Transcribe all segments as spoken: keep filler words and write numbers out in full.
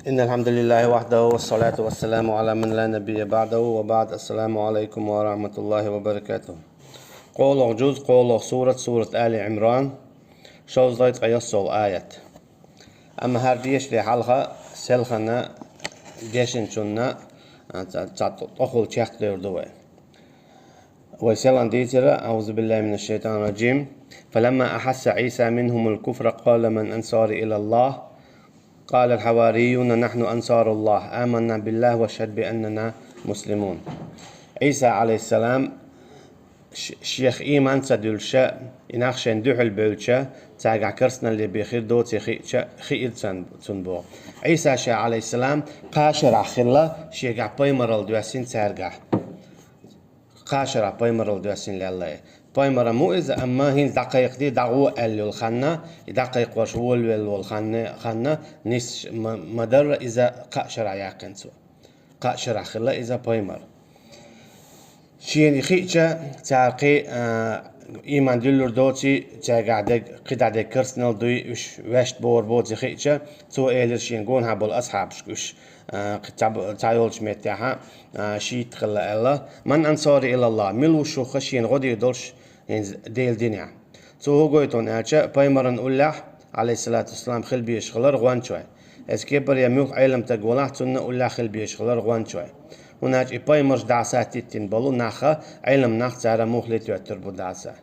إن الحمد لله وحده والصلاة والسلام على من لا نبي بعده وبعد. السلام عليكم ورحمة الله وبركاته. КхоалагӀа жуз, кхоалагӀа сурат, сурат Али Ӏимран, шовзткъеи ткъаесалгӀа аят. Амма хӀара дешале хьалха селхана дешначунна, а, цхьа, цхьа тӀохула чекхдер ду вай. Вай селхан дийцира, أعوذ بالله من الشيطان الرجيم. فلما أحس عيسى منهم الكفر قال من أنصاري إلى الله؟ قال الحواريون نحن أنصار الله، آمنا بالله واشهد بأننا مسلمون. Ӏийса, Ӏалайхиссалам, ш-, шех ийман ца дуьллуш, и нах шайна дуьхьал бевлча, цаьргахь керстаналле бен хир доций хиъча, хиира цун, цунна боху. Ӏийса ша, Ӏалайхиссалам, кхаа шарахь хилла, шегахь пайхамаралла доьссина цаьргахь. Кхаа шарахь пайхамаралла доьссина лелла. Пайхамар ма ву иза, амма хӀинца дӀакхайкхаде, дӀагӀо аьлла йолу ханна, и дӀакхайкхош волавелла волу ханна, ханна нисса ма-, ма-дарра иза кхаа шарахь яьккхина цо. Кхаа шарахь хилла иза пайхамар. Шена хиъча, цара кхин, а, ийман дуьллур доций, цаьргахь дерг, кхидӀа дерг керстаналла дуй, уьш ваьшна богӀур боций хиъча, цо элира шена гонахьа болу асхьабашка уьш, а, кхин цхьа б-, цхьа йолчу меттехь, а, шийтта хилла аьлла: من أنصاري إلى الله؟ Мила ву шух шена гӀо дийр долуш хӀинца Делан динехь? Цо хӀун гойту аьлча, пайхамаран уллехь, Ӏалайхиссалату вассалам, хила безаш хилар гӀончой. Эцу кепара я муьлхха Ӏеламстаг валахь, цунна уллехь хила безаш хилар гӀончой. ХӀунда аьлча и пайхамарш дӀасаттийтина болу нах, Ӏеламнах, цара мухӀли тоьттур бу дӀаса.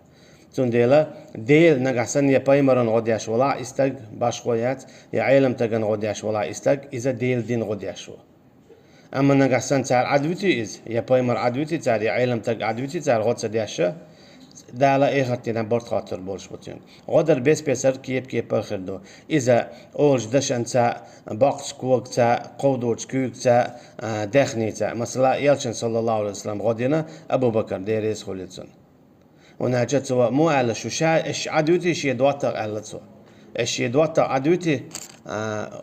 Цундела Дела нагахь санна я пайхамаран гӀо деш валахь и стаг, башхо яц, я Ӏеламстаган гӀо деш валахь и стаг, иза Делан дин гӀо деш ву. Амма нагахь санна цара Ӏад вуьтий иза, я пайхамар Ӏад вуьтий цара, я Ӏеламстаг Ӏад вуьтий цара гӀо ца деш, Дала эхарт дийнахь барт хоттур болуш бу цуьнга. ГӀо дар бес-бесара, кеп-кепара хир ду. Иза олучу дашанца, боккхачу когаца, кховдочу куьйгаца, а, даьхница. Масала, элчанна, саллаллаху Ӏалайхи ва саллам, гӀо дина Абу-Бакар, Дела реза хуьлийла цунна. ХӀунда аьлча цо муха аьлла: шу ша, аш Ӏад вуьтий шен доттагӀа, аьлла цо. Аш шен доттагӀа Ӏад вуьтий, а,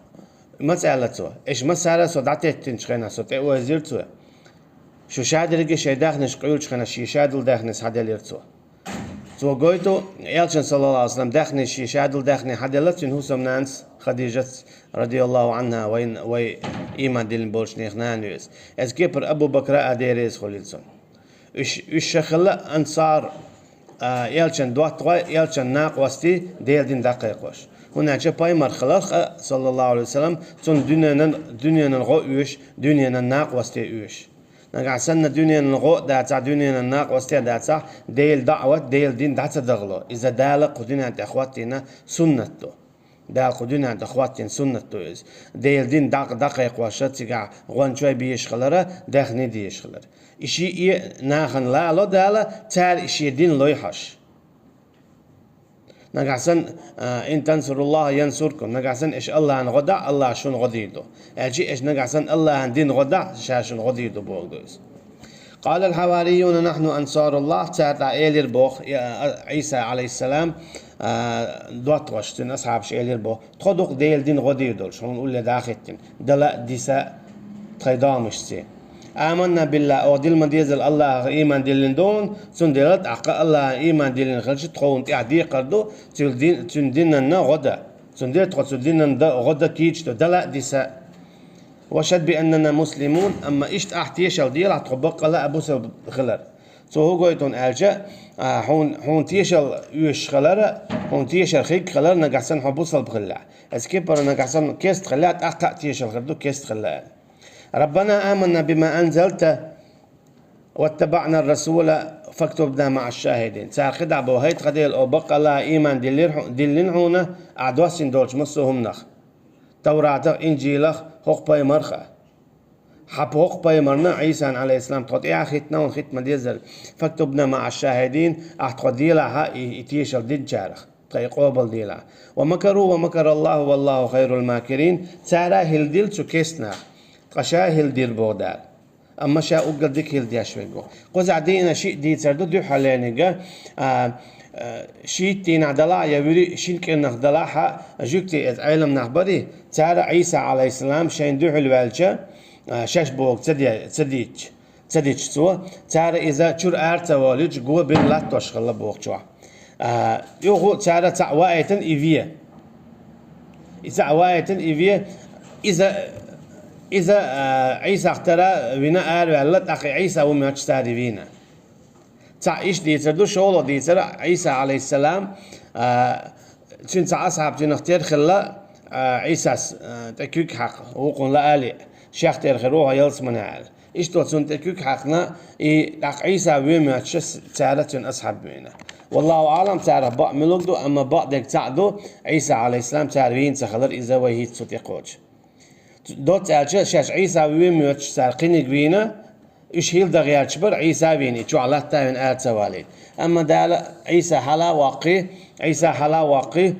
маца аьлла цо. Аш массара со дӀатеттинчу хенахь, со тӀеойзира цо. Шу ша дерриге шайн даьхнаш къуьйлучу хенахь, шен шадолу даьхни схьаделира цо. Цо гойту, элчанна, саллаллаху Ӏалайхи ва саллам, даьхни, шен шадолу даьхни схьаделла цуьнан хӀусамнанас Хадижатас, радияллаху Ӏанха, вайн, вай ийман диллина болчу нехан нана ю иза. Эцу кепара Абу-Бакра а, Дела реза хуьлийла цунна. Уьш, уьш ша хилла ансар, а, элчанан доттагӀой, элчанан накъостий, Делан дин дӀакхайкхош. ХӀунда аьлча пайхамар хиларх а, саллаллаху Ӏалайхи ва саллам, цунна дуьненан, дуьненан гӀо оьшу, дуьненан накъостий оьшу. Нагахь санна дуьненан гӀо а дацахь, дуьненан накъостий а дацахь, Делан даӀват, Делан дин дӀа ца дахало. Иза Дала кху дуьнен тӀе хӀоттийна суннат ду. Дала кху дуьнен тӀе хӀоттийна суннат ду иза. Делан дин дӀа-, дӀакхайкхоша цигахь гӀончой безаш хилара, даьхни дезаш хилара. И шиъ а нахана лало Дала, цара и шен дин лойхьаш. Нагахь санна, а, «Ин тансуруллаха янсуркум». Нагахь санна аш АллахӀан гӀо дахь, АллахӀа шуна гӀо дийр ду. Аьлча аш нагахь санна АллахӀан дин гӀо дахь, ша шуна гӀо дийр ду бохург ду иза. قال الحواريون نحن أنصار الله. Цара тӀаккха элира боху, я, а, Ӏийса, Ӏалайхиссалам, а, доттагӀаш, цуьнан асхьабаш элира боху: тхо ду-кх Делан дин гӀо дийр долуш, хьуна улле дахийтина, дала а, диса а тхайн догӀмашций. آمنا بالله, оха дилла ма-деззара АллахӀах ийман диллина ду хьуна, цундела тӀаккха АллахӀах ийман диллина хилча, тхо хьуна тӀехь декхар ду, цуьнан дин, цуьнан динанна гӀо дан. Цундела тхо цу динан дан, гӀо дан кийча ду, дала а, диса а. واشهد بأننا مسلمون, амма иштта ахь тешалла делахь, тхо баккъала а бусалба хилар. Цо хӀун гойту хьуна аьлча, а, хьуна, хьуна тешалла оьшуш хилар, хьуна тешар хирг хилар, нагахь санна хьо бусалба хиллехь. Эцу кепара нагахь санна керста хиллехь, тӀаккха а тешалла хир ду, керста хилла аьлла. ربنا آمنا بما أنزلت واتبعنا الرسول فاكتبنا مع الشاهدين. Цара кхидӀа боху: «ХӀай тхан Дела, оха баккъала а ийман диллира хьу-, диллина хьуна, ахь доссийна долчу массо а хӀуманах. Тавратах, Инжилах, хӀокху пайхамарх а. Хьан хӀокху пайхамарна, Ӏийсан, Ӏалайхиссалам, тхо тӀехьа хӀиттина хьуна, хӀитта ма-деззара. فاكتبنا مع الشاهدين, ахь тхо делахь и, и тешалла динчарах, тхайн къобал делахь. ومكروا ومكر الله والله خير الماكرين». Цара а хӀилла дилла цу кестнах, ткъа ша а хӀилла дира боху Дала. Амма ша уггар дика хӀилла деш верг ву. Кхузахь дийна шиъ дийцар ду дуьххьарлениг, а, а, шийтта дийнахь далахь а, я вуьрхӀитта шина кӀирнах далахь а, жуьгтий, иза Ӏеламнах барий, цара Ӏийса, Ӏалайхиссалам, шайна дуьхьал ваьлча, а, шаьш бохург ца де-, ца дийцча, ца дича цо, цара иза чуьра ара ца волуьйтуш, го бина латтош хилла бохучохь. А, юха цара цхьаъ ваийтина и ве. И цхьаъ ваийтина и ве, Иза, иза, а, Ӏийсах тара вина араваьлла, тӀаккха Ӏийса ву моьттуш цара вийна. Цхьаъ иштта дийцар ду, шолгӀа дийцар Ӏийса, Ӏалайхиссалам, а, цуьнан цхьа асхьаб цуьнах тера хилла, а, Ӏийсас, а, тӀе куьг хьакха, вукхунна лаале, шех тера хир ву хьо ялсамане аьлла. Иштта цунна тӀе куьг хьаькхна, и тӀаккха Ӏийса вен моьттуш цара цуьнан асхьаб вийна. Валлаху аълам, царах бакъ муьлуг ду, амма бакъдерг цхьаъ ду, Ӏийса, Ӏалайхиссалам, цара вийна ца хилар, иза вай хӀинца цу тӀе кхочу. Доцца аьлча, шаьш Ӏийса вен моьттуш цара кхиниг вийна, уьш хӀилла дан гӀерташ бара, Ӏийса вийна, и чохь латта а вина ара ца валийта. Амма Дала Ӏийса хьала а ваккхий, Ӏийса хьала а ваккхий,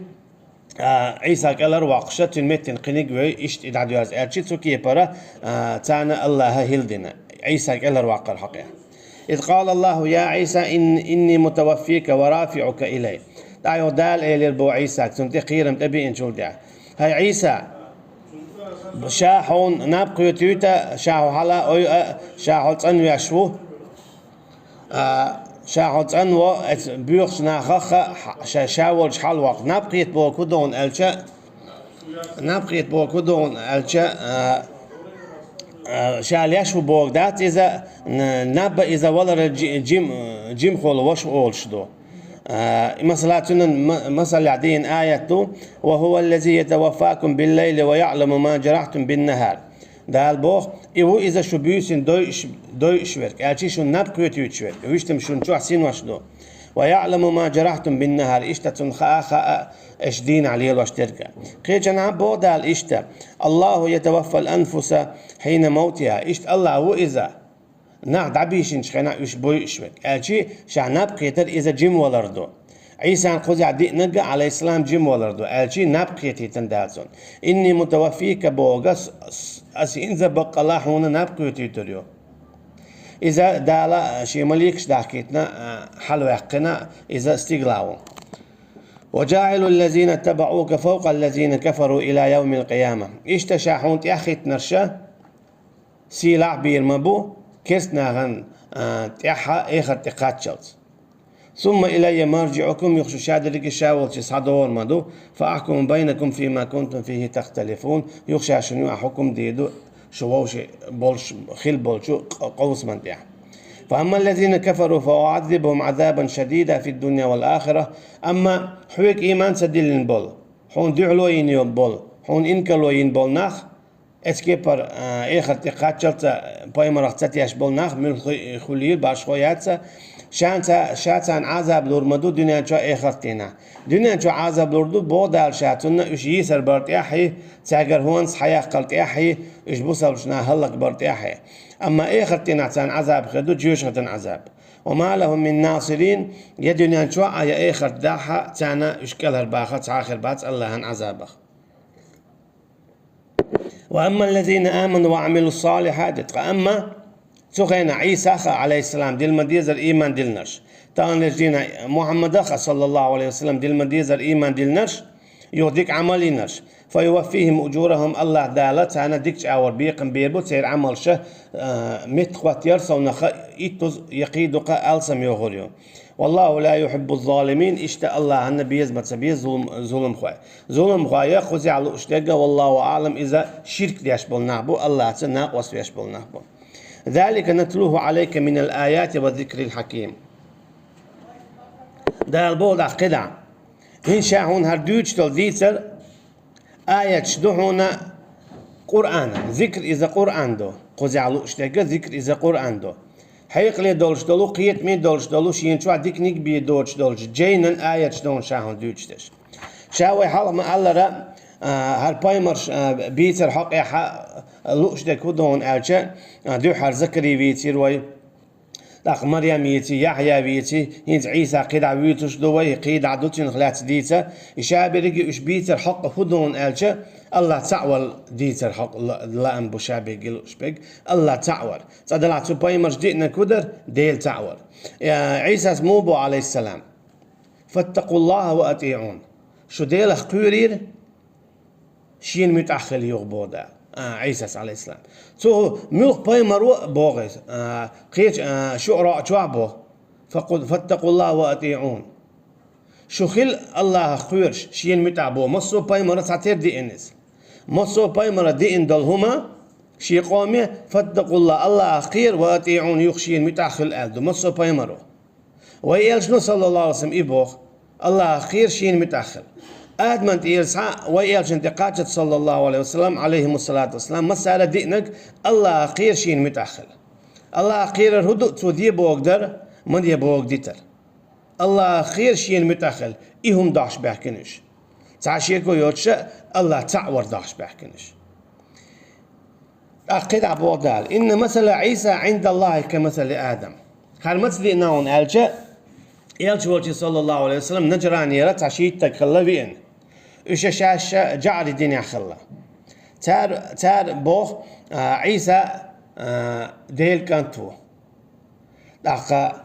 а, Ӏийса кӀелхьарвоккхуш, цуьнан меттана кхиниг вей, иштта и дӀадоьрзу аьлча, цу кепара, а, царна Аллаха хӀилла дина, Ӏийса кӀелхьарваккхар хьокъехь. إذ قال الله يا عيسى إن-، إني متوفيك ورافعك إلي. ТӀаккха Дала элира боху Ӏийсага, цунна тӀе кхерам тӀебеанчул тӀаьхьа: «ХӀай Ӏийса, ша хьуна наб кхетуьйту, ша хьо хьала а ойу а, ша хьо цӀанвеш ву». А, ша хьо цӀанво, оцу боьхачу нахах а, ша, ша волчу хьалавоккху. Наб кхета бохург хӀун ду аьлча, наб кхета бохург хӀун ду аьлча, а, а, ша леш ву бохург дац иза, н-, наб а иза валаран жи-, жим-, жимахволу ваша олуш ду. А, масала, цуьнан ма-, масалехь дийна аят ду: «وهو الذي يتوفاكم بالليل ويعلم ما جرحتم بالنهار». Дала боху, и ву иза шу буьйсина дойуш, дойуш верг, аьлча шуна наб кхетуьйтуш верг, вуьштам шуна чохь синош ду. «ويعلم ما جرحتم بالنهار», иштта цунна хаа, хаа, аша дийнахь лелош дерг. Кхечанхьа боху Дала иштта: «الله يتوفى الأنفس حين موتها», иштта Аллах ву иза, нах дӀабийшинчу хенахь уьш бойуш верг, аьлча ша наб кхетар иза жимавалар ду. Ӏийсан кхузахь диънарг а, Ӏалайхиссалам, жимавалар ду, аьлча наб кхетийтина Дала цунна. «إني متوفيك» бохург, с-, с-, аса хӀинца баккъалла хьуна наб кхетуьйтур ю. Иза Дала шен маликаш дахкийтина, а, хьалаваьккхина, иза стигала ву. «وجاعل الذين اتبعوك فوق الذين كفروا إلى يوم القيامة». Иштта ша хьуна тӀаьхьахӀиттинарш сийлахь а бийр ма бу, керста нахана, а, тӀаьхьа эхарта тӀе кхаччалц. «ثم إلي مرجعكم», юха шу ша дерриге ша волчу схьадогӀур ма ду, «فأحكم بينكم فيما كنتم فيه تختلفون», юха ша шуна юкъахь хьукум дийр ду, шу вовшийн болуш хилла болчу къ-, къовсаман тӀехь. «فأما الذين كفروا فأعذبهم عذابا شديدا في الدنيا والآخرة». Амма хьоьга ийман ца диллина болу, хьуна дуьхьало йина йо-, болу, хьуна инкарло йина болу нах, эцкепара, а, эхарта тӀе кхаччалц пайхамарах ца тешна болу нах муьлха хуьлийла башхо яц, ша ца-, ша царна Ӏазаб лур ма ду дуьнен чохь, эхарт дийнахь. Дуьнен чохь Ӏазаб лур ду, боху Дала ша цунна, уьш йийсар бар тӀаьхьий, цаьргара хӀонс хьаяккхар тӀаьхьий, уьш бусалбачу наха хӀаллакбар тӀаьхьий. Амма эхарт дийнахь царна Ӏазаб хир ду, жоьжахатин Ӏазаб. «وما لهم من ناصرين», я дуьнен чохь а, я эхарт дахьа, царна уьш кӀелхьарбаха цхьа а хир бац Аллахьан Ӏазабах. «وأما الذين آمنوا وعملوا الصالحات», ткъа амма цу хенахь Ӏийсах а, Ӏалайхиссалам, дилла ма дезара ийман диллинарш, таханлерчу дийнахь Мухьаммадах а, саллаллаху Ӏалайхи ва саллам, дилла ма дезара ийман диллинарш, юха дика Ӏамал йинарш, «فيوفيهم أجورهم», Аллаха Дала царна дикачу агӀор бекхам бийр бу, церан Ӏамалша, а, меттахӀоттаяр совнаха иттуза я кхин дукха алсам йохур ю. «والله لا يحب الظالمين», иштта Аллахьанна беза ма ца беза зулам-, зуламхой. Зуламхой я кхузахь лууш дерг а, валлаху аълам, иза ширк деш болу нах бу, Аллахьца накъост веш болу нах бу. «ذلك نتلوه عليك من الآيات والذكر الحكيم». Дала боху тӀаккха кхидӀа: «ХӀинца ша хьуна хӀара дуьйцуш долу дийцар аяташ ду хьуна Къуръана, зикр иза Къуръан ду, кхузахь лууш дерг а зикр иза Къуръан ду. Хьекъале долуш долу, кхетаме долуш долу, шена чохь диканиг бен доцуш долчу жайнан аяташ ду хьуна ша хьуна дуьйцуш дерш». Ша вай хьалха ма-аллара, а, хӀара пайхамарш, а, бийцар хьокъехь, а, лууш дерг хӀун ду хьуна аьлча, а, дуьххьара Закари вийцира вай, тӀаккха Марьям йийци, Яхьъя вийци, хӀинца Ӏийса кхидӀа вуьйцуш ду вай, кхидӀа ду цуьнах лаьцна дийца. И ша берриге уьш бийцар хьокъ хӀун ду хьуна аьлча, Аллах цхьаъ вар дийцар хьокъ ла-, лаам бу ша берриге лууш берг, Аллах цхьаъ вар. Цкъа делахь цу пайхамарш диънарг хӀун дара? Дела цхьаъ вар. Э, Ӏийсас муха боху, Ӏалайхиссалам: «فاتقوا الله وأطيعون». Шу Делах кхоьрийла, шена муьтӀахь хила юха боху Дала, а, Ӏийсас, Ӏалайхиссалам. Цо муьлхха пайхамаро а боху иза, а, кхечу, а, ШуӀараъ чохь боху: «فقل-، فاتقوا الله وأطيعون». Шу хила Аллахах кхоьруш, шена муьтӀахь боху. Массо а пайхамара цхьатерра деана иза. Массо а пайхамара деана долу хӀума шен къоме: «فاتقوا الله», Аллахах кхера, «وأطيعون», юха шена муьтӀахь хуьла аьлла ду массо а пайхамаро. Вай элчано, саллаллаху алейхи ва саллям, и боху: «Аллахах кхера, шена муьтӀахь хила». Адамна тӀера схьа вай элчанна тӀе кхаччалц, саллаллаху алейхи ва саллям, алейхиму салату ва салам, массара а деанарг: «Аллахах кхера, шена муьтӀахь хила». Аллахах кхерар хӀун ду? Цо де бохург дар, ма де бохург дитар. Аллахах кхера, шена муьтӀахь хила, и хӀума дохьуш баьхкина уьш. Цхьа шеко йоцуш а, Аллах цхьаъ вар дохьуш баьхкина уьш. ТӀаккха кхидӀа боху Дала: «إن مثل عيسى عند الله كمثل آدم». ХӀара маца деана хьуна аьлча, элча волчу, саллаллаху алейхи ва саллям, Наджранера цхьа шийтта стаг хилла веана. Уьш шаьш жаӀари динехь хилла. Цара, цара боху, а, Ӏийса, а, Делан кӀант ву. ТӀаккха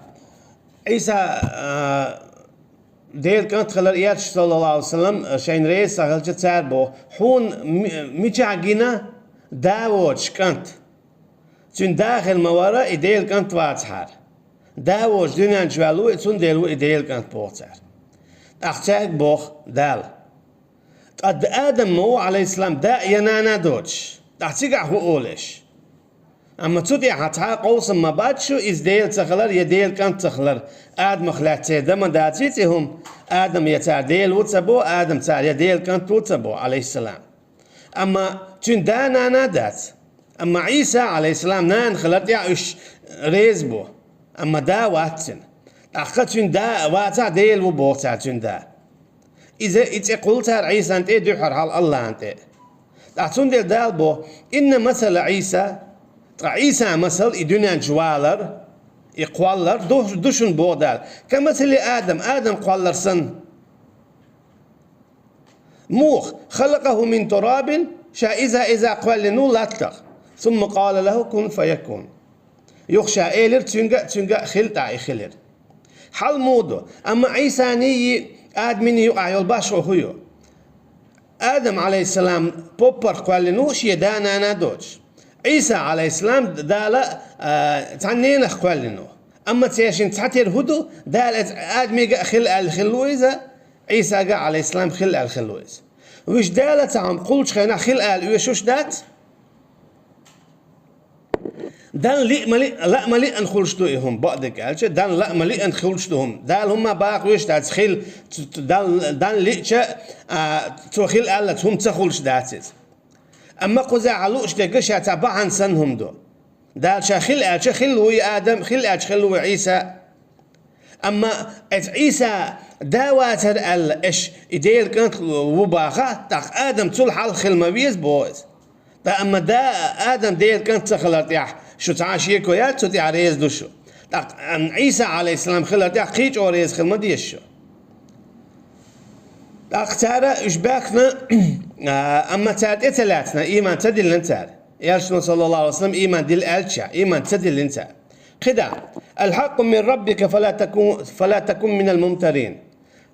Ӏийса, а, Делан кӀант хилар элча, саллаллаху алейхи ва саллям, шайна реза ца хилча, цара боху: «Хьуна ми-, мичахь гина да воцуш кӀант? Цуьнан да хила ма вара, и Делан кӀант вацахьара. Да воцуш дуьнен чу ваьлла ву, и цундела ву и Делан кӀант», — боху цара. ТӀаккха цаьрга боху Дала: «Ткъа Адам ма ву, алейхиссалам, да а я нана а доцуш? ТӀаккха цигахь хӀун олу аш?» Амма цу тӀехь цхьа а къовсам ма бац шу, иза Дела ца хилар я Делан кӀант ца хилар. Адамах лаьцна церан дан ма даций цӀе хӀума. Адам я цара Дела ву ца бо, Адам цара я Делан кӀант ву ца бо, алейхиссалам. Амма цуьнан да а, нана а дац. Амма Ӏийса, алейхиссалам, нана хилар тӀехь уьш реза бу. Амма да вац цуьнан. ТӀаккха цуьнан да вацахь, Дела ву боху цара цуьнан да. Иза и цӀе кхуллу цара Ӏийсан тӀе, дуьххьара хьал Аллахьан тӀе. ТӀаккха цундела Дала боху: «Инна масала Ӏийса», ткъа Ӏийсан масал и дуьнен чу валар, и кхоллар ду, ду шуна боху Дала, «ка масали Адам», Адам кхоллар санна. Муха? «Халакъаху мин турабин», ша иза-иза кхоьллина ву латтах. «Сумма къала лаху кун фаякун». Юха ша элира цуьнга а, цуьнга а хила, тӀаккха и хилира. Хьал муха ду? Амма Ӏийсаний, Адаминий юкъахь йолу башхо хӀун ю? Адам, алейхиссалам, поппарх кхоьллина ву шен да-нана доцуш. Ӏийса, алейхиссалам, Дала, а, цхьана ненах кхоьллина ву. Амма цаьршинца цхьатера хӀун ду? Дала иза Адамига а хила аьлла хилла ву иза, Ӏийсага а, алейхиссалам, хила аьлла хилла ву иза. Вуьш Дала цхьа хӀума кхуллучу хенахь хила аьлла оьшуш дац? Дан лиъ ма лиъ-, лаа ма лиъна хуьлуш ду и хӀума, бакъдерг аьлча, дан лаа ма лиъна хуьлуш ду хӀума. Дала хӀумма баха вуьш дац, хила, ц-, ц-, дан, дан лиъча, а, цо хила аьллац хӀума ца хуьлуш дац иза. Амма кхузахь лууш дерг ша цхьа бахьана санна хӀума ду. Дала ша хила аьлча, хилла ву и Адам, хила аьлча, хилла ву и Ӏийса. Амма эцу Ӏийса да вацара аьлла, аш и Делан кӀант ву бахахь, тӀаккха Адам цул хьалха хила ма веза, боху иза. Ткъа амма да Адам Делан кӀант ца хилар тӀехь шу цхьа а шеко яц, цу тӀехь реза ду шу. ТӀаккха, ам, Ӏийса, алейхиссалам, хилар тӀехь кхин а чӀогӀа реза хила ма деза шу. ТӀаккха цара уьш баьхкина, а, амма цара тӀе ца лаьцна, ийман ца диллина цара. Элчано, саллаллаху алейхи ва саллям, ийман дилла аьлча, ийман ца диллина цара. КхидӀа: «Аль-хьакъу мин раббика, фала такун, фала такун минал мумтарин».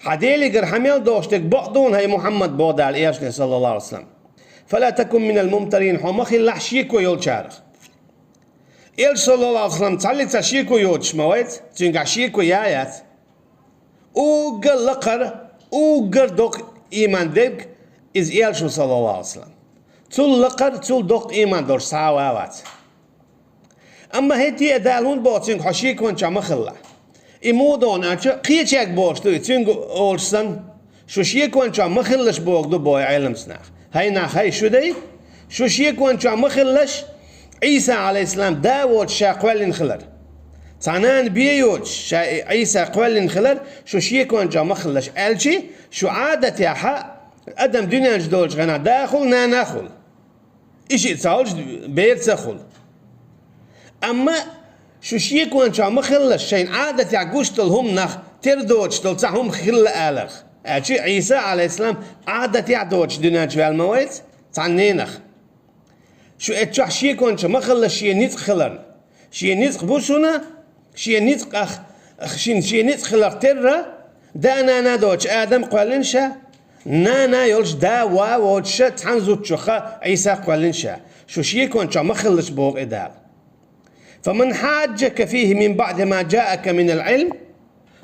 Хьан Делигара хьан мел дохуш дерг бакъ ду хьуна, хӀай Мухьаммад, боху Дала Элчане, саллаллаху алейхи ва саллям. «Фала такун минал мумтарин», хьо ма хилалахь шеко йолчарах. Элча, саллаллаху алейхи ва саллям, цхьаллиг цхьа шеко йоцуш ма вац, цуьнгахь шеко я яц. Уггар лакхара, уггар доккха ийман дерг иза Элча ву, саллаллаху алейхи ва саллям. Цул лакхара, цул доккха ийман долуш цхьа а ван вац. Амма хӀетте а Дала хӀунда боху цуьнга: «Хьо шекон чохь ма хилалахь»? И муха ду аьлча, кхечаьрга бохуш ду и, цуьнга олуш санна, шу шекон чохь ма хилалаш боху ду, боху Ӏеламнаха. ХӀай нах, хӀай шу дай, шу шекон чохь ма хилалаш, Ӏийса, алейхиссалам, да воцуш ша кхоьллина хилар. Цхьа нана бен йоцуш ша Ӏийса кхоьллина хилар шу шекон чохь ма хилалаш аьлчи, шу Ӏадатехьа адам дуьнен чу долчу хенахь да хуьлу, нана хуьлу. И шиъ ца хуьлуш, бер ца хуьлу. Амма шу шекон чохь ма хилалаш, шайна Ӏадатехь гуш долу хӀуманах тера доцуш долу цхьа хӀума хилла аларх. Аьлчи Ӏийса, алейхиссалам, Ӏадатехь доцуш дуьнен чу ваьлла ма вац, цхьана ненах. Шу эцу чохь шекон чохь ма хилалаш шен ницкъ хиларна. Шен ницкъ бу шуна, шен ницкъ ах-, шин шен ницкъ хиларх терра, да-нана доцуш Адам кхоьллина ша, нана йолуш да-ва воцуша цхьана зудчуха Ӏийса кхоьллина ша. Шу шекон чохь ма хилалаш, боху и Дала. «Фаман хьаджака фихи мин баъди ма джаака минал Ӏилм».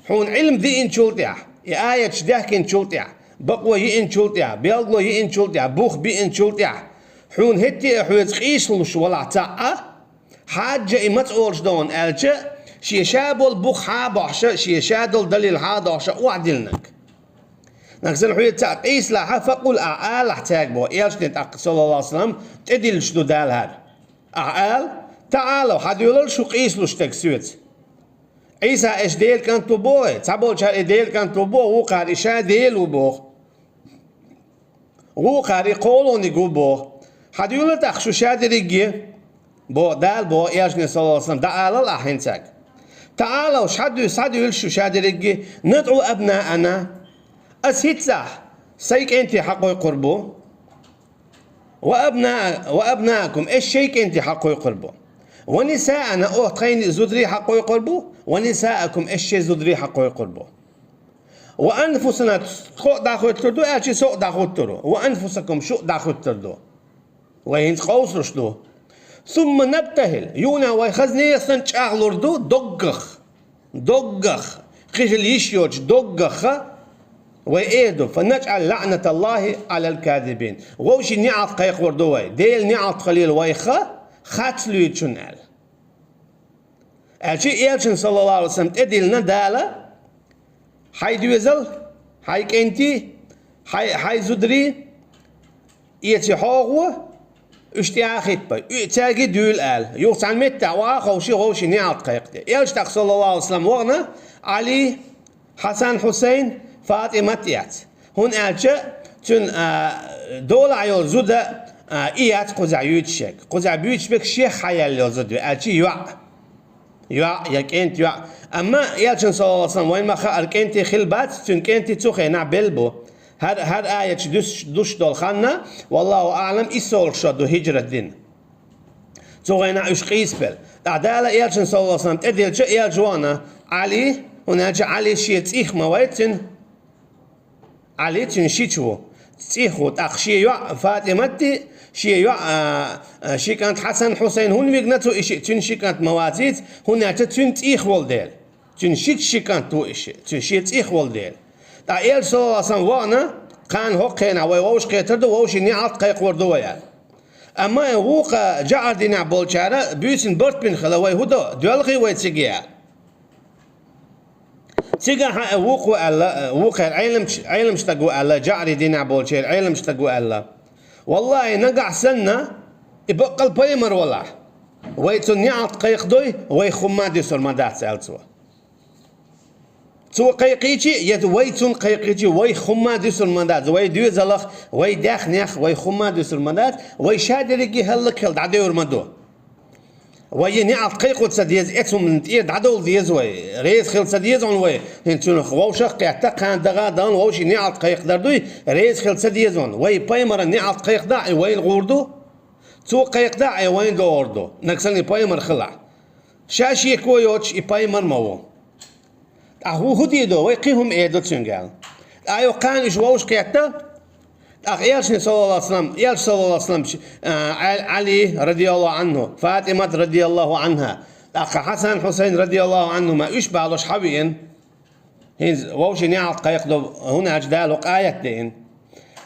Хьуна Ӏилм диъначул тӀаьхьа, и аяташ даьхкинчул тӀаьхьа, бакъо йиъначул тӀехьа, белгало йиъначул тӀехьа, бух биъначул тӀехьа, хьуна хӀетте а хьоьца къийсалуш валахь цхьаъ, хьаьжжа и маца олуш ду хьуна аьлча, шен ша болу бух хьа а бохьуша, шен ша долу далил хьа а дохьуша охьадиллинарг. Нагахь санна хьоьца цхьаъ къийсалахь, факъул, ахь алахь цаьрга боху, элчане тӀаккха, саллаллаху Ӏалайхи ва саллам, тӀедиллаш ду Дала хӀара. Ахь ала: «ТаӀалав, хьадоьлал шу къийсалуш дерг соьца». Ӏийса, аш Делан кӀант ву боху, цхьаболчара и Делан кӀант ву боху, вукхара и ша Дела ву боху. Вукхара и кхоалгӀаниг ву боху. Хьадоьлал тӀаккха шу ша дерриге, боху Дала, боху элчане, саллаллаху Ӏалайхи ва саллам, дӀаалал ахь хӀинца цаьрга. ТаӀалав, хьадуьйсу, хьадуьйла шу ша дерриге, надӀу абнаана. Ас хӀинццехь сайн кӀентий хьакхойкхур бу. Ва абна-, ва абнаакум, аш шайн кӀентий хьакхойкхур бу. Ва нисаана, оха тхайна зударий хьакхойкхур бу. Ва нисаакум, аш шайн зударий хьакхойкхур бу. Ва анфусана, тхо а дӀахӀуьттур ду, аьлча со а дӀахӀуттур ву. Ва анфусакум, шу а дӀахӀуьттур ду. Вай хӀинца къовсалуш ду. Сумма набтахил, юха вай хаза нехан санна чӀагӀлур ду доггах. Доггах, кхин хила йиш йоцуш доггах вай эр ду: «Фа наджӀал лаӀнаталлахи Ӏалал казибин». Вовшийн неӀалт кхайкхор ду вай. Делан неӀалт хилийла вайх харц луьйчунна аьлла. Аьлча элчана, саллаллаху Ӏалайхи ва саллам, тӀедиллина Дала: «Хьайн доьзал, хьайн кӀентий, хьайн, хьайн зударий, эций хьо а гӀо, уьш тӀе а хӀитта, уьш цаьрга дуьйла», аьлла. Юха цхьана меттехь охьа а ховший, вовшийн неӀалт кхайкхаде. Элча тӀаккха, саллаллаху Ӏалайхи ва саллам, вахана Ӏали, Хьасан, Хьусайн, ФатӀимат эцна. ХӀунда аьлча цуьнан, а, долахь йолу зуда, а, и яц кхузахь юьйцуш ерг. Кхузахь буьйцуш берг шех хьаяьлла йолу зуда ю, аьлча йоӀ. ЙоӀ я кӀентан йоӀ. Амма элчана, саллаллаху Ӏалайхи ва саллам, вайна ма хаара, кӀентий хилла бац, цуьнан кӀентий цу хенахь белла бу. ХӀара, хӀара аяташ дуьсуш, дуьсуш долу хан, валлаху аӀлам, иссалгӀа шо ду хӀиджрат дина. Цу хенахь уьш къийсабелла. ТӀаккха Дала элчана, саллаллаху Ӏалайхи ва саллам, тӀедиллича, элча вахана Ӏали, хӀунда аьлча Ӏали шен цӀийх ма вац цуьнан. Ӏали цуьнан шича ву, цӀийх ву, тӀаккха шен йоӀ ФатӀимат а, шен йоӀ, а, а, ши кӀант Хьасан, Хьусайн хӀунда вигна цо и шиъ, цуьнан ши кӀант ма вацийца, хӀунда аьлча цуьнан цӀийх волу дела. Цуьнан шича ши кӀант ву и шиъ, цуьнан шен цӀийх волу дела. ТӀаккха элча, саллаллаху Ӏалайхи ва саллам, вахана, кхана хӀокху хенахь вай вовшахкхетар ду, вовшийн неӀалт кхайкхор ду вай аьлла. Амма вукху жаӀар динехь болчара буьйсанна барт бина хила, вай хӀун до, доьлхий вай цига аьлла. Цигахь а вукхо аьлла, вукхеран Ӏеламч-, Ӏеламчу стага аьлла, жаӀари динехь болчеран Ӏеламчу стага аьлла: «Валлахи, нагахь санна, и баккъал пайхамар валахь, вай цунна неӀалт кхайкхадой, вайх хӀумма а дуьсур ма дац», аьлла цо. Цо кхайкхийчи, я вай цунна кхайкхийчи, вайх хӀумма а дуьсур ма дац, вай доьзалх, вай даьхнех, вайх хӀумма а дуьсур ма дац, вай ша дерриге хӀаллакьхила дӀадевр ма ду. Вай и неӀалт кхайкхо ца деза, эцу хӀуманна тӀера дӀадовла деза вай, реза хила ца деза хьуна вай. ХӀинца цунах вовшах а кхетта, кхана даха а дахана вовшийн неӀалт кхайкхадар дуй, реза хила ца деза хьуна. Вай пайхамаран неӀалт кхайкхадахь, и вайна гӀур ду. Цо кхайкхадахь, и вайна догӀур ду. Нагахь санна и пайхамар хилахь. Ша шеко йоцуш и пайхамар ма ву. ТӀаккха ву хӀун дийр ду, вай кхин хӀума эр ду цуьнга аьлла. ТӀаккха йоккха кхана уьш вовшахкхетта, тӀаккха элчане, саллаллаху Ӏалайхи ва саллам, элча, саллаллаху Ӏалайхи ва саллам, ш-, а, Ӏал-, Ӏали, радияллаху Ӏанху, ФатӀимат, радияллаху Ӏанха, тӀаккха Хьасан, Хьусайн, радияллаху Ӏанхума, уьш балош хьавеана. ХӀинца вовшийн неӀалт кхайкхадо, хӀунда аьлча Дала хӀокху аят деана.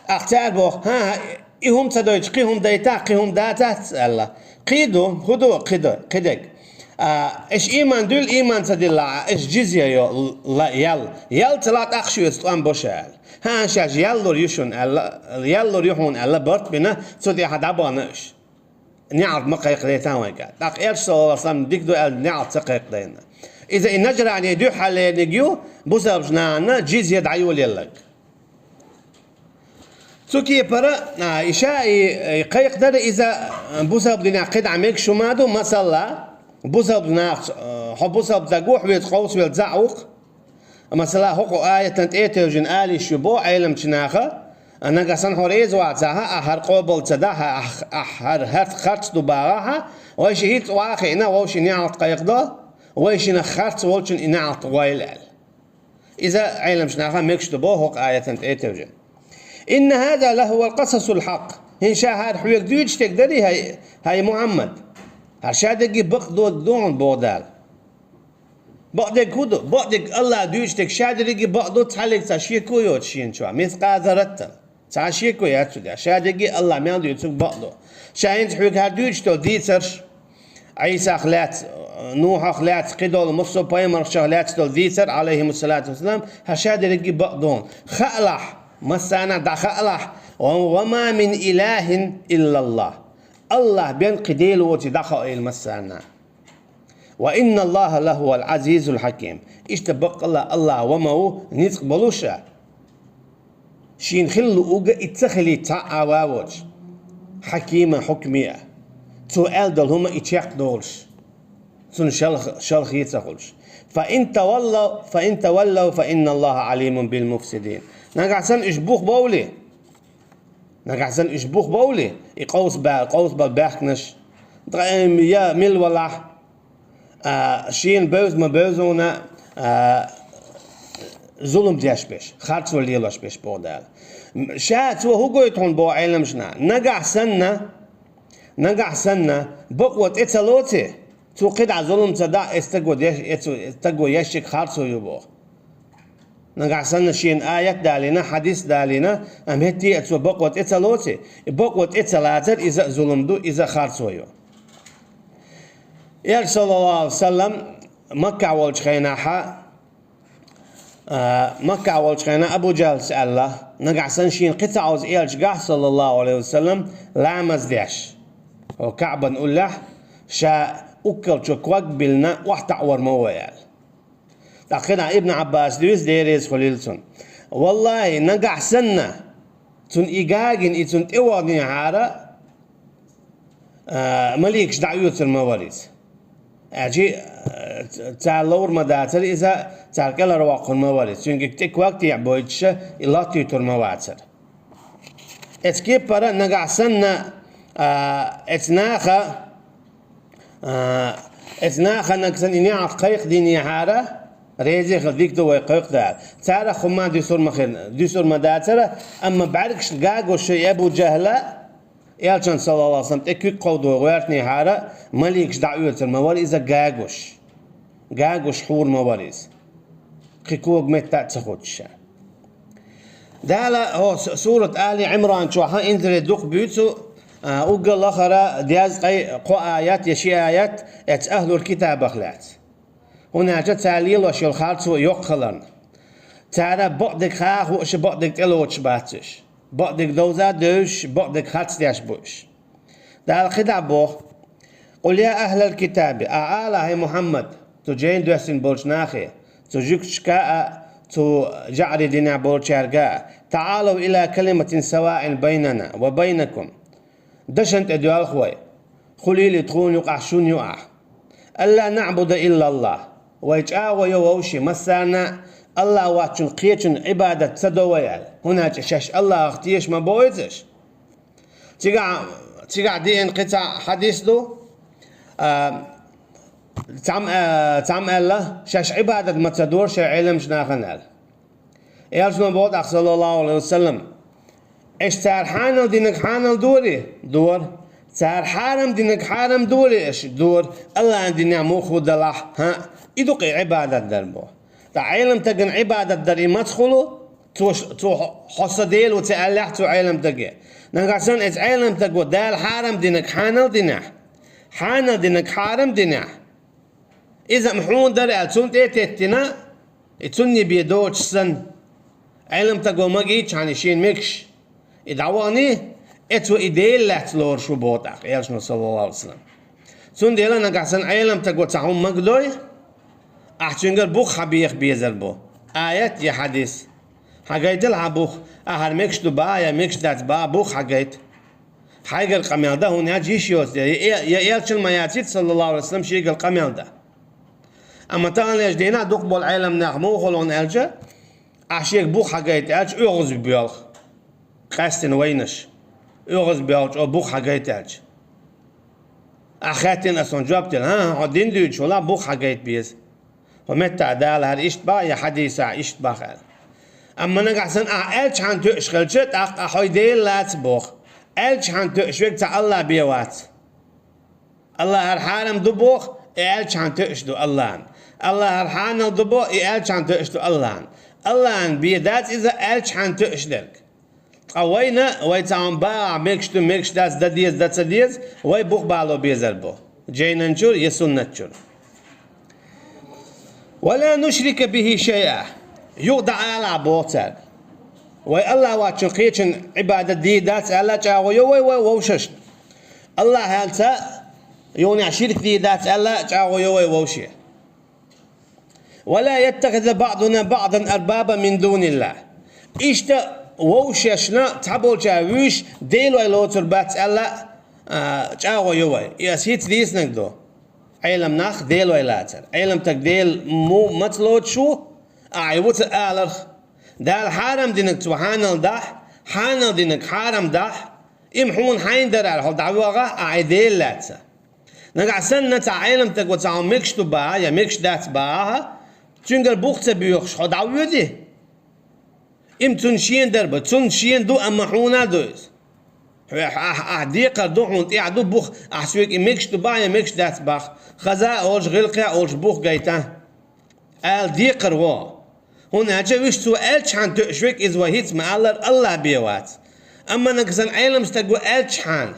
ТӀаккха цара боху: «ХӀан-хӀа, и хӀума ца дойтуш, кхин хӀума дайтахь, кхин хӀума дацац», аьлла. Кхин ду, хӀун ду кхин ду, кхидерг? А, аша ийман дуьллу, ийман ца диллахь, аша джизья йо-, ла-, ял. Ял ца лахь, тӀаккха шуьца тӀом бо ша аьлла. ХӀан, шаьш ял лур ю шуна аьлла, ял лур ю хьуна аьлла, барт бина, цу тӀехь дӀабахана уьш. НеӀалт ма кхайкхадайтахь вайга. ТӀаккха элча, саллаллаху Ӏалайхи ва саллам, дика ду аьлла, неӀалт ца кхайкхадайна. Иза и Наджране дуьххьарлерниг ю, бусалба нахана джизья дӀайолаелларг. Цу кепара, а, и ша и, и кхайкхадар иза, а, бусалба динехь кхидӀа мегаш хӀума ду, масала, бусалба нахаца, а, хьо бусалба стаг ву, хьоьца къовсавелла цхьаъ ву-кх. Масала, хӀокху аятан тӀе а тевжина ала йиш ю боху Ӏеламчу наха, а, нагахь санна хьо реза вацахь, ахь хӀара къобал ца дахь, ахь, ахь хӀара хӀарт-, харц ду бахахь, вай ши хӀинца охьа а хиъна, вовшийн неӀалт кхайкхадо, вай шинах харц волчун и неӀалт гӀойла аьлла. Иза Ӏеламчу наха мегаш ду боху хӀокху аятан тӀе а тевжина. «Инна хӀаза лахӀувал къасасул хьакъ». ХӀинца ша хӀара хьоьга дуьйцуш дерг дарий, хӀай, хӀай Мухьаммад? ХӀара ша дерриге бакъ доцург ду хьуна боху Дала. Бакъдерг хӀун ду? Бакъдерг Аллах дуьйцуш дерг ша дерриге бакъ ду, цхьаллиг цхьа шеко йоцуш шена чохь. Мискъала зарратал. Цхьа шеко яц цу тӀехь. Ша дерриге Аллах мел дуьйцург бакъ ду. Ша хӀинца хьоьга хӀара дуьйцуш долу дийцарш, Ӏийсах лаьцна, Нухьах лаьцна, кхидолу массо а пайхамаршах лаьцна долу дийцар, алейхимуссалату вассалам, хӀара ша дерриге бакъ ду. Хаалахь, массарна а дӀахаалахь, ва ма мин илахин иллаллах. Аллах бен кхин Дела воций дӀахаийла массарна а. Ва инналлаха лахувал азизул хьаким. Иштта баккъалла Аллах ва ма ву ницкъ болуш а. Шена хила луург а и ца хилийта цхьа а ван воцуш. Хьакима хьукме а. Цо аьлла долу хӀума и чекхдолуш. Цунна шалха, шалхе а ца хуьлуш. Фа ин таваллав, фа ин таваллав, фа инналлаха алимун бил муфсидин. Нагахь санна уьш бух бовлий? Нагахь санна уьш бух бовлий? И къовсабаьл-, къовсабала баьхкинарш. Ткъа, эм, я мила валахь, а, шена бевза ма бевза хьуна, а, зулам деш берш, харцо лелош берш боху Дала. М, ша цо хӀун гойту хьуна боху Ӏеламнаха? Нагахь санна, нагахь санна, бакъо тӀе ца лоций, цо кхидӀа зулам ца дахь, и стаго деш-, и цу-, и стаго еш ерг харцо ю боху. Нагахь санна шена аят далийна, хьадис далийна, амма хӀетте а цо бакъо тӀе ца лоций, и бакъо тӀе ца лацар, иза а зулам ду, иза а харцо ю. Элча, саллаллаху алейхи ва саллам, Маккахь волчу хенахь, а, Маккахь волчу хенахь Абу Джахьлас аьлла, нагахь санна шена кхин цхьа Ӏовза элчагахь, саллаллаху алейхи ва саллам, ламаз деш. Хьо Каъбан уллехь, ша уккалчо ког а биллина, охьатаӀор ма ву аьлла. ТӀаккха кхидӀа Ибн Ӏаббаса дуьйцу, Дела реза хуьлийла цунна. Валлахи, нагахь санна, цунна и гагина, и цунна тӀеваханехьара, а, маликаш дӀаоьцур ма вара иза. Аьлча, а, цара ловр ма дацара иза, цара кӀелхьарвоккхур ма вара иза. Цуьнга тӀе ког тӀехь бойтуша, и латтуьйтур ма вацара. Эцу кеппара нагахь санна, а, эцу наха, а, эцу наха нагахь санна и неӀалт кхайкхадинехьара, реза хила дика ду вай кхайкхадала. Царах хӀумма дуьсур ма хир-, дуьсур ма дацара, амма бӀаьргашна гагош шайн Абу Джахьла, элчан, саллаллаху алейхи ва саллам, тӀе куьг кховдо гӀоьртинехьара, маликаш дӀаоьцур ма вара иза гагош. Гагош хьур ма вара иза. Кхин кога метта а ца хуттуш ша. Дала, хӀо, с-, сурат Али Ӏимран чохь инзаре дукха буьйцу, а, уггар лахара дезткъе кхо аят я ши аят эцу ахлул китабах лаьцна. ХӀунда аьлча цара лелош йолу харцо йоккха хиларна. Цара бакъдерг хаа хууш, бакъдерг тӀелоцуш бац уьш. Бакъдерг довза а девзаш, бакъдерг харц деш бу уьш. Дала кхидӀа боху: «Къул я ахлал китаби», ахь ала, хӀай Мухьаммад, цу жайна доьссина болчу нахе, цу жуьгташка а, цу жаӀри динехь болчаьрга а: «ТаӀалав ила калиматин саваин байнана ва байнакум». Дашан тӀе доьлху вай. Хуьлийла тхуна юкъахь, шуна юкъахь. «Алла наъбуда иллаллах». Вай чӀагӀо йо вовши массарна а, Аллах воцчунна кхечунна Ӏибадат ца до вай аьлла. ХӀунда аьлча шаьш Аллахах теша ма боху иза аша. Цигахь, цигахь деана кхин цхьа хьадис ду. А, цхьамма, а, цхьамма аьлла, шаьш Ӏибадат ма ца дора шайн Ӏеламчу нахана аьлла. Элчано боху тӀаккха, саллаллаху алейхи ва саллам: «Аша цара хьанал динарг хьанал дорий?» Дора. «Цара хьарам динарг хьарам дорий аша?» Дора. «Аллахьан динехь муха ву далахь?» ХӀаъ, и ду-кх и Ӏибадат дар боху. Ткъа Ӏеламстагана Ӏибадат дар и маца хуьлу? Цо ш-, цо хьо-, хьо сан Дела ву ца аьллехь цу Ӏеламстаге. Нагахь санна эцу Ӏеламстаго Дала хьарам динарг хьанал динехь, хьанал динарг хьарам динехь, иза-м хьуна дара аьлла, цунна тӀе а теттина, и цунна бен доцуш санна, Ӏеламстаго магийчхьана шена мегаш, и дӀаваханий, эцо и Дела лаьцна лоруш ву боху тӀаккха элчано, саллаллаху алейхи ва саллам. Цундела нагахь санна Ӏеламстаго цхьа хӀума магадой, ахь цуьнгара бух хьан беха безар бу. Аят я хьадис. Хьан гайтал хьан бух, ахьара мегаш ду баха я мегаш дац баха бух хьан гайта. Хьайгара къамел дан хӀунда аьлча йиш йоцу дела, я, я элчан ма яцийта, саллаллаху алейхи ва саллам, шегара къамел дан. Амма таханлерчу дийнахь дукха болу Ӏеламнах муха хуьлу хьуна аьлча, ахь шега бух хьан гайта аьлча, оьгӀаз боьлху. Къаьстина вайнаш. ОьгӀаз боьлхучо бух хьан гайта аьлча. Ахь хаьттина аса хьуна жоп дина, хӀан, хьо дин дуьйцуш валахь, бух хьан гайта беза. ХӀокху меттехь Дала хӀара иштта баха, я хьадисехь иштта баха аьлла. Амма нагахь санна ахь аьлча хьан тоьуш хилча, тӀаккха ахь хьо Дела лаца боху. Аьлча хьан тоьуш верг цхьа Аллах бен вац. Аллах хӀара хьарам ду боху, И аьлчхьан тоьаш ду Аллахьан. Аллахьар хьанал ду бо, и аьлчхьан тоьаш ду Аллахьан. Аллахьан бе дац иза аьлчхьан тоьаш дерг. Ткъа вайна, вай цхьа хӀума бахахь, мегаш ду, мегаш дац, дан деза, дан ца деза, вай бух бало безар бу. Жайнан чура я суннат чура. «ولا نشرك به شيئا». Юха дӀаалахь боху цаьрга. Вай Аллахь воцчун кхечун Ӏибадат дийр дац аьлла чӀагӀо йо вай, вай вовшашна. Аллахьаца юханехь ширк дийр дац аьлла чӀагӀо йо вай вовше. «ولا يتخذ بعضنا بعضا أربابا من دون الله». Иштта вовшашна цхьаболчара вуьйш делой лоцур бац аьлла, а, чӀагӀо йо вай. И ас хӀинца дийцинарг ду. Ӏелам нах делой лацар. Ӏелам стаг Дела му маца лоцуш ву, ахьа и ву ца аларх. Дала хьарам динарг цо хьанал дахь, хьанал динарг хьарам дахь, и-м хьуна хьайна дара аьлла, хьо дӀавоьгӀахь, ахьа и Дела лаьцна. Нагахь санна цхьа Ӏелам стаг ву цхьа хӀума мегаш ду бахахь, я мегаш дац бахахь, цуьнгара бух ца боьхуш, хьо дӀавоьдий? И-м цунна шена дара бу, цунна шена ду, амма хьуна а ду иза. Хьо, ахь, ахь декхар ду, хьуна тӀехь ду бух, ахь соьга и мегаш ду бахахь, я мегаш дац бахахь, хаза а олуш, гӀиллакхе а олуш бух гайта, ала декхар ву. ХӀунда аьлча вуьш цо аьлчхьан тоьаш верг иза вай хӀинца ма-аллара Аллахь бен вац. Амма нагахь санна Ӏелам стаг ву аьлчхьан,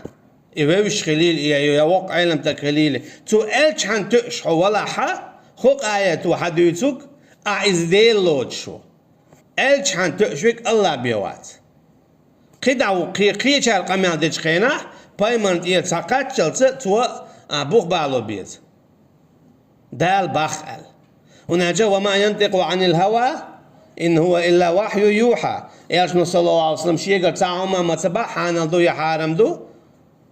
и вевзаш хилийла, и я, я воккха Ӏелам стаг хилийла, цо аьлчхьан тоьаш хьо валахь, хӀокху аято хьан дуьйцург, ахь иза Дела лоцуш ву. Аьлчхьан тоьаш верг Аллахь бен вац. КхидӀа ву кхе-, кхечара къамел дечу хенахь, пайхамарна тӀера цхьа кхаччалца цо, а, бух бало беза. Дала боху аьлла. ХӀунда аьлча: «وما ينطق عن الهوى إن هو إلا وحي يوحى». Элчано, саллаллаху Ӏалайхи ва саллам, шегара цхьа хӀума ма ца боху, хьанал ду я хьарам ду.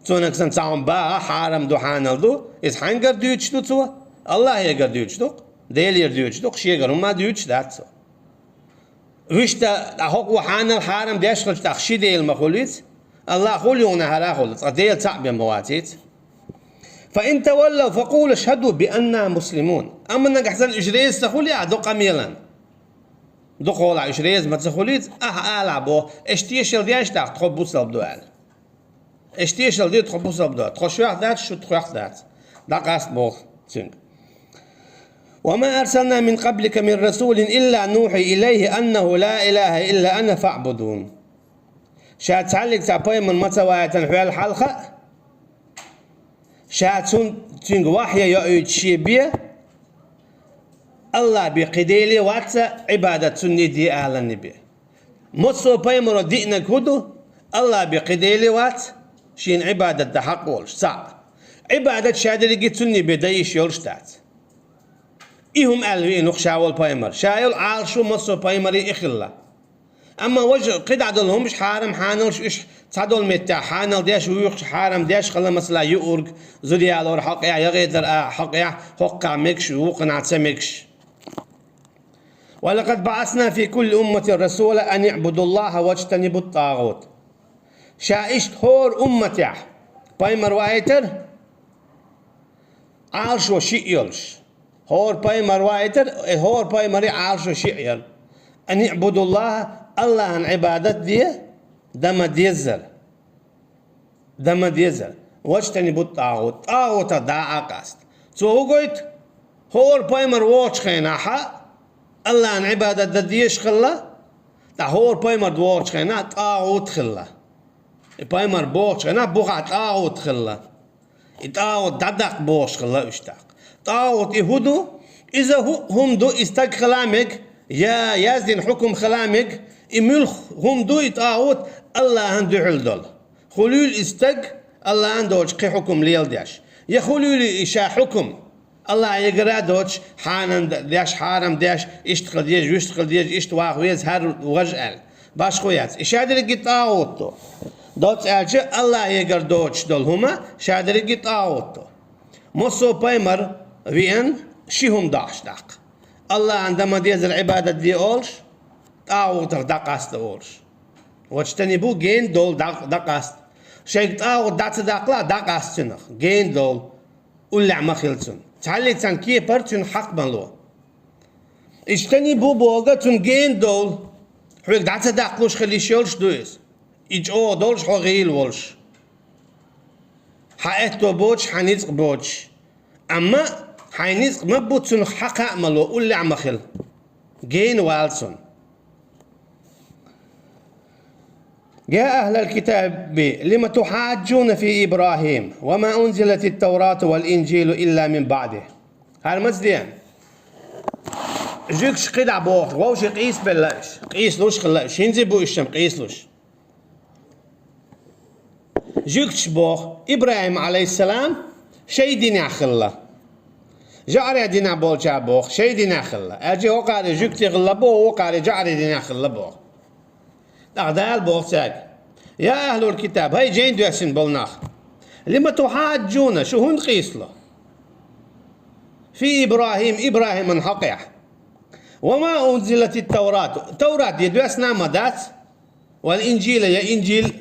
Цо нагахь санна цхьа хӀума боху, хьарам ду, хьанал ду. Иза хьаьнгара дуьйцуш ду цо? Аллахьегара дуьйцуш ду-кх. Делера дуьйцуш ду-кх, шегара хӀумма дуьйцуш дац цо. Вуьшта, тӀаккха хӀокхо хьанал, хьарам деш хилча, тӀаккха ши Дела ма хуьлий иза? Аллахь хуьлу, юханехьара а хуьлу, цкъа Дела цхьаъ бен ма вац иза. «فإن تولوا فقولوا اشهدوا بأننا مسلمون». Амма нагахь санна уьш реза ца хуьлу ахь дукха къамелан, дукхахьолахь уьш реза ма ца хуьлу иза, ахь алахь боху: «Аша тешалла деш ду-кх тхо бусалба ду», – аьлла. Аша тешалла де, тхо бусалба ду. Тхо шоьх дац, шу тхоьх дац. ДӀакъаста боху цуьнга. «وما أرسلنا من قبلك من رسول إلا نوحي إليه أنه لا إله إلا أنا فاعبدون». Ша цхьаьллиг цхьа пайхамар ма ца ваийтина хьол хьалха а, ша цун-, цуьнга вахьйе йоуьйтуш шен бен, Аллахь бен кхин Деле вац, Ӏибадат цунна де аларна бен. Массо а пайхамаро диънарг хӀун ду? Аллахь бен кхин Деле вац, шена Ӏибадат дан хьакъ волуш, цхьаъ. Ӏибадат ша дерриге цунна бен дан йиш йолуш дац. И хӀума аьлла веана ву-кх ша волу пайхамар. Ша йолу Ӏалашо массо а пайхамарийн и хилла. Амма важа кхидӀа долу хӀумаш, хьарам, хьаналш, уьш цхьадолу меттехь хьанал деш, вуьйхучу хьарам деш хилла, масала, юург, зуда ялор хьокъехь, ягӀедар а хьокъехь, хӀокхахь мегаш, вукханахь ца мегаш. «ولقد بعثنا في كل أمة رسولا أن اعبدوا الله واجتنبوا الطاغوت». Ша иштта хӀора умматехь пайхамар ваийтара, Ӏалашо шиъ йолуш. ХӀора пайхамар ваийтара, э, хӀора пайхамарийн Ӏалашо шиъ яра. «أن اعبدوا الله», Аллахьан Ӏибадат де, дан ма деззара. Дан ма деззара. «واجتنبوا الطاغوت», тӀагӀутах дӀа а къаста. Цо хӀун гойту? ХӀора пайхамар вогӀучу хенахь а Аллахьан Ӏибадат дан дезаш хилла, ткъа хӀора пайхамар вогӀучу хенахь тӀагӀут хилла. И пайхамар богӀучу хенахь бухахь тӀагӀут хилла. И тӀагӀут дӀадаккха бохуш хилла уьш тӀаккха. ТӀагӀут и хӀун ду? Иза хӀу-, хӀума ду, и стаг хила мега, я яздина хьукум хила мега, и муьлха хӀума ду, и тӀагӀут Аллахьан дуьхьал долу. Хуьлийла и стаг Аллахьан доцуш кхин хьукум леладеш. Я хуьлийла и ша хьукум Аллахьегара а доцуш, хьанан деш, хьарам деш, иштта хила деза, вуьшта хила деза, иштта ваха веза, хӀара важа аьлла. Башхо яц. И ша дерриге тӀагӀут ду. Доцца аьлча, Аллахьегара доцуш долу хӀума ша дерриге тӀагӀут ду. Массо а пайхамар веана ши хӀума дахьаш даккха. Аллахьан дан ма деззара Ӏибадат де олуш, тӀагӀутах дӀакъаста олуш. «واجتنبوا», гена долу дӀа-, дӀакъаста. Шайга тӀагӀут дӀа ца даккхалахь, дӀакъаста цунах. Гена долу. Уллехь ма хила цунна. Цхьаьллиг цхьана кепара цуьнан хьакъ ма ло. «اجتنبوا» боху цунна гена долу. Хьоьга дӀа ца даккхалуш хила йиш йолуш ду иза. И чӀогӀа долуш, хьо гӀийла волуш. Хьан аьтто боцуш, хьан ницкъ боцуш. Амма Хьайн ницкъ ма бу цунах хьакхаъ ма ло, уллехь ма хила. Гена вала цунна. يا أهل الكتاب لم تحاجون في إبراهيم وما أنزلت التوراة والإنجيل إلا من بعده. ХӀара маца деана? Жуьгташа кхидӀа боху, вовшийн къийсабелла уьш, къийсалуш хилла уьш, хӀинца а бу уьш-м къийсалуш. Жуьгташа боху, ИбрахӀим, Ӏалайхиссалам, шайн динехь хилла. ЖаӀарийн динехь болчара боху, шайн динехь хилла. Аьлча хӀокхара жуьгтий хилла боху, хӀокхара жаӀарийн динехь хилла боху. ТӀаккха Дала боху цаьрга: يا أهل الكتاب, хӀай жайна доьссина болу нах, لم تحاجون, шу хӀунда къийсало, في إبراهيم, ИбрахӀиман хьокъехь, وما أنزلت التوراة, Таврат я доьссина а ма дац, والإنجيل, я Инжил,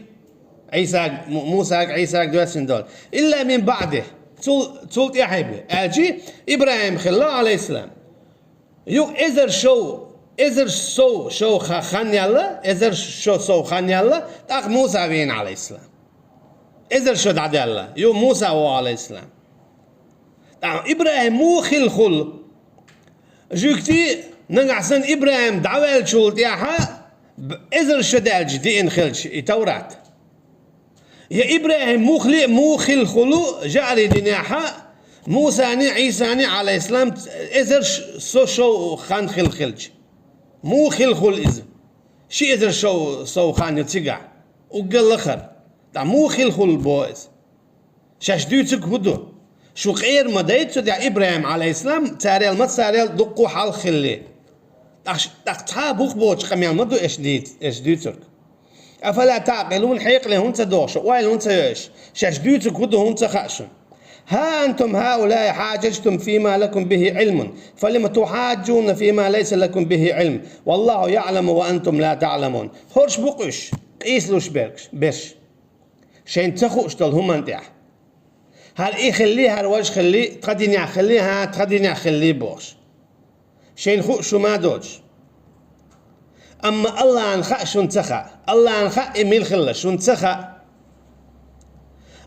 Ӏийсага, Му-, Мусага, Ӏийсага доьссина долу, إلا من بعده, цул, цул тӀаьхьа бен. Аьлча ИбрахӀим хилла, Ӏалайхиссалам, юха эзар шо, эзар сов, шо ха-, хан яьлла, эзар шо сов хан яьлла, тӀаккха Муса веана, Ӏалайхиссалам. Эзар шо дӀадаьлла, юха Муса ву, Ӏалайхиссалам. ТӀаккха ИбрахӀим муха хилла хуьлу? Жуьгтий, нагахь санна ИбрахӀим дӀаваьллачул тӀаьхьа б-, эзар шо даьлча деана хилча и Таврат. Я ИбрахӀим мухли а муха хилла хуьлу жаӀарийн динехь, Мусани, Ӏийсани, Ӏалайхиссалам, эзар ш-, со шо хан хилла хилча? Муха хилла хуьлу иза? Ши эзар шо сов хан ю цигахь. Уггар лахара. ТӀаккха муха хилла хуьлу боху иза? Шаьш дуьйцург хӀун ду? Шу къера ма дайта цу тӀехь ИбрахӀим, Ӏалайхиссалам, царел ма царел дуккха хьалха хилли. ТӀаккха ш-, тӀаккха цхьа а бух боцу къамел ма ду аша дийц-, аша дуьйцург. أفلا تعقلون, хьекъале хӀунда ца доху шу, ойла хӀунда ца йо аша? Шаьш дуьйцург хӀун ду хӀунда ца хаьа шуна? ها أنتم هؤلاء حاججتم فيما لكم به علم فلم تحاجون فيما ليس لكم به علم والله يعلم وأنتم لا تعلمون. ХӀорш бу-кх уьш, къийсалуш берш, берш. Шайна ца хууш долу хӀуманна тӀехь. ХӀара и хилли, хӀара важа хилли, тхан динехь хилли, хӀан, тхан динехь хилли бохуш. Шайна хууш хӀума а доцуш. Амма Аллахьна хаьа шуна ца хаьа. Аллахьна хаьа и мила хилла шуна ца хаьа.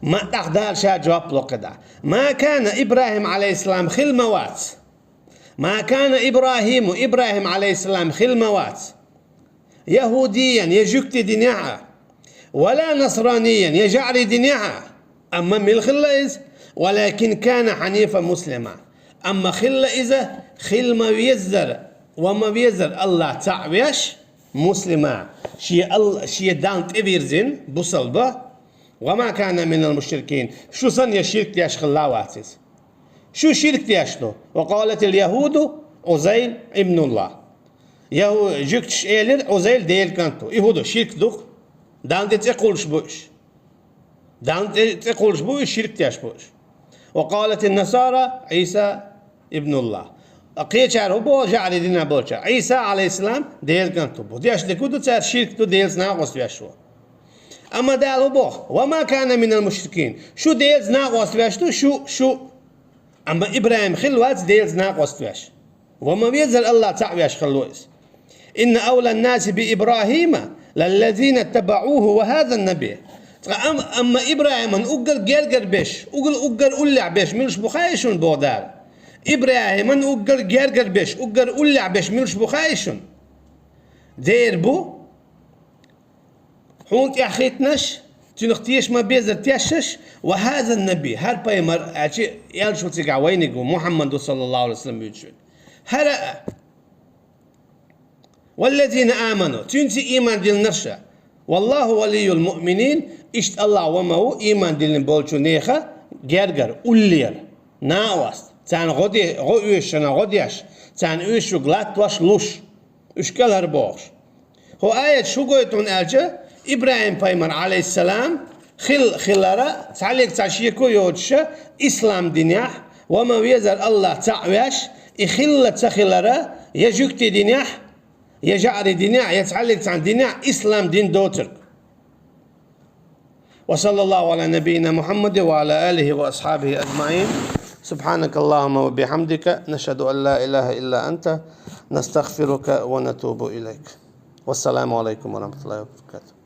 Ма тӀаккха Дала ша жоп ло кхидӀа. ما كان إبراهيم عليه السلام хилла ма вац. ما كان إبراهيم, ИбрахӀим, Ӏалайхиссалам, хилла ма вац. يهوديا, я жуьгтийн динехь а, ولا نصرانيا, я жаӀарийн динехь а. Амма мила хилла иза? ولكن كان حنيفا مسلما. Амма хилла иза, хила ма веззара, ва ма веззара Аллахь цхьаъ веш, муслима, шен Ал-, шен Далла тӀевирзина, бусалба, وما كان من المشركين, шу санна я ширк деш хилла вац иза. Шу ширк деш ду. وقالت اليهود عزير ابن الله. ЯхӀу-, жуьгташа элира, Ӏузайр Делан кӀант ву. И хӀун ду, ширк ду-кх? Далла тӀе цӀе кхуллуш бу уьш. Далла тӀе, цӀе кхуллуш бу уьш, ширк деш бу уьш. وقالت النصارى عيسى ابن الله. Кхечара хӀун боху, жаӀарийн динехь болчара? Ӏийса, Ӏалайхиссалам, Делан кӀант ву боху. Деш дерг хӀун ду цара, ширк ду, Делаца накъост веш ву. Амма Дала хӀун боху? وما كان من المشركين. Шу Делаца накъост веш ду, шу, шу. Амма ИбрахӀим хилла вац Делаца накъост веш. Ва ма веззара Аллахь цхьаъ веш хилла ву иза. إن أولى الناس بإبراهيم للذين اتبعوه وهذا النبي. Цкъа ам-, амма ИбрахӀиман уггар гергара беш, уггар, уггар уллехь беш милаш бу хаьий шуна, боху Дала? ИбрахӀиман уггар гергара беш, уггар уллехь беш милаш бу хаьий шуна? Дера бу, хьуна тӀехь хиттинарш, цуьнах теша ма беззара тешнарш, وهذا النبي, хӀара пайхамар, аьлча, элча ву цигахь вайниг ву, Мухьаммад ву, саллаллаху Ӏалайхи ва саллам, вуьйцуш верг. ХӀара а, والذين آمنوا, цуьнца ийман диллинарш а, والله ولي المؤمنين, иштта Аллахь ва ма ву ийман диллина болчу нехан гергара, уллера, накъост, царна гӀо де-, гӀо оьшуш, гӀо деш, царна оьшург латтош, луш. Уьш кӀелхьара бохуш. ХӀокху аяташа хӀун гойту хьуна аьлча, ИбрахӀим-пайхамар, Ӏалайхиссалам, хилла хилара, цхьаллиг цхьа шеко а йоцуша, ислам динехь, ва ма везара Аллахь цхьаъ веш, и хилла ца хилара, я жуьгтийн динехь, я жаӀарийн динехь, я цхьаллиг цхьана динехь, ислам дин доцург. وصلى الله على نبينا محمد وعلى آله وأصحابه أجمعين. سبحانك اللهم وبحمدك، نشهد أن لا إله إلا أنت، نستغفرك ونتوب إليك. والسلام عليكم ورحمة الله وبركاته.